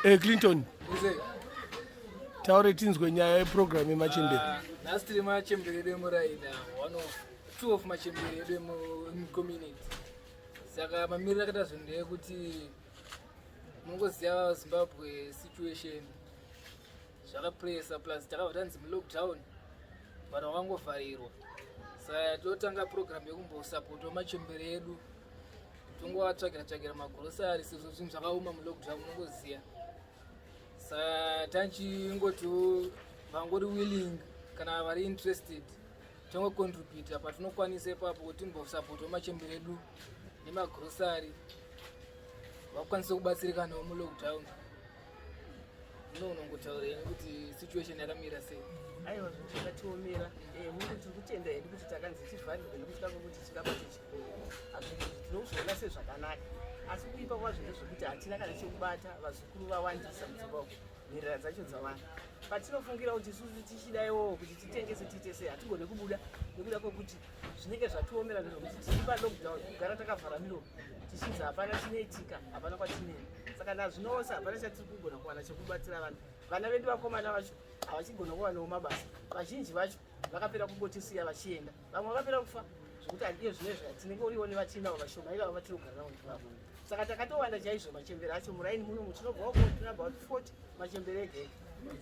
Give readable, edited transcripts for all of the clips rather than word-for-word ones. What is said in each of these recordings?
Eh, Clinton taure tinzwe nyaya yeprogram yemachembere. Ah, nhasi tiri machembere edu emuraina, one of two of machembere edu emucommunity. Saka mamiriro akaita zvinhu ndeyekuti munongoziva Zimbabwe situation zvakapresa, plus takabva tanzi mulockdown, vanhu vakangovharirwa. Saka totanga program yekumbosapotwa machembere edu, tongovatsvagira tsvagira magrosari sezvo zvinhu zvakaoma mulockdown, munongoziva. Saka tanchingoti vangori willing kana vari interested tongocontributa patinokwanisa ipapo kuti timbosapotwa machembere edu nemagrosari, vakwanise kubatsirikanawo mulockdown. Unongotaura kuti situation yakamira sei? Aiwa, zvinhu zvakatiomera. Mungu tiri kutenda hedu kuti takanzi tivharirwe nekuti kwekuti tingabate chikoro. Tinozviona sezvakanaka, asi kuipa kwazvo ndezvekuti hatina kana chekubata. Vazukuru vawandisa mudzimba umu, nherera dzacho dzawanda. Patinofungira kuti isusu tichidaiwowo kuti titengese, tiite sei, hatigone kubuda nekuda kwekuti zvinenge zvatiomera, ndezvekuti tiri palockdown, kugara takavhara miromo tichinzi hapana chinoitika, hapana kwatinei. Saka nazvinoose hapana chatiri kugona kuwana chekubatsira vanhu. Vana vedu vakomana vacho havachigona kuwanawo mabasa, vazhinji vacho vakapera kungotisiya vachienda, vamwe vakapera kufa, zvekuti iyo zvinezvi tinenge uriwo nevatinavo vashoma ivavo vatinogara navo ndivavo. Saka takatowanda chaizvo machembere acho muraini munomu, tinobvawo tina about 40 machembere ega ega.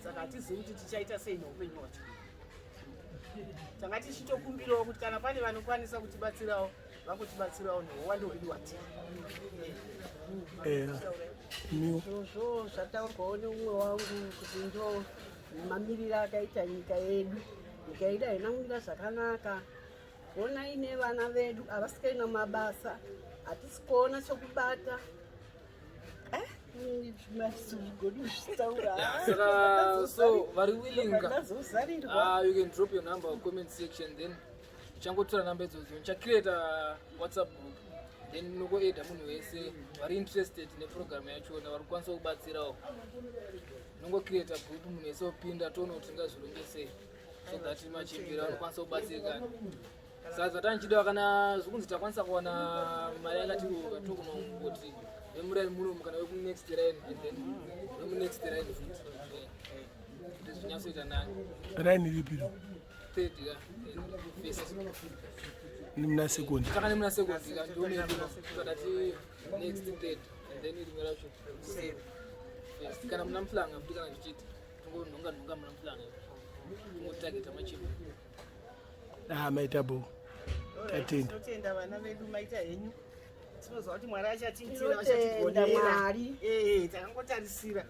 Saka hatizivi kuti tichaita sei neupenyu hwacho. Tanga tichitokumbirawo kuti kana pane vanokwanisa kutibatsirawo, vangotibatsirawo neuwando hwedu hwatiri. Izvozvo zvataurwawo neumwe wangu kuti ndo mamiriro akaita nyika yedu. Nyika yedu haina kumira zvakanaka. Onai nevana vedu havasikaina mabasa, hatisi kuona chokubata. Mazigodi kuzvitaura. Saka so vari willing, Ndazozarirwa. You can drop your number comment section, then tichangotora namba idzodzo, ndichacreata WhatsApp group, then nokuadda munhu wese vari interested neprogram yachona, vari kukwanisa kubatsirawo. Nongocreata group, munhu wese opinda, toona kuti tingazvironge sei so that machembere vanokwanisa kubatsirikana. Saka zvatandichidiwa, kana zvokunzi takwanisa kuwana mari yakati tokunongoti vemuraini munomu kana vekunext line and then vemunext line futi, kuti zvinyatsoita nani. Raini ripiro? Third ka, first. Nemuna second. Saka nemuna second ka ndomedu tadati next third and then rimwe racho first, kana muna muhlanga futi, kana zvichiita tongonhonga nhonga muna muhlanga, tongotageta machembere. Ah, maita bo, tatenda. Tinotenda vana vedu, maita henyu. Tinoziva kuti Mwari achatiitira. Tinotenda Vachatigonera. Mwari. Eh, takangotarisira.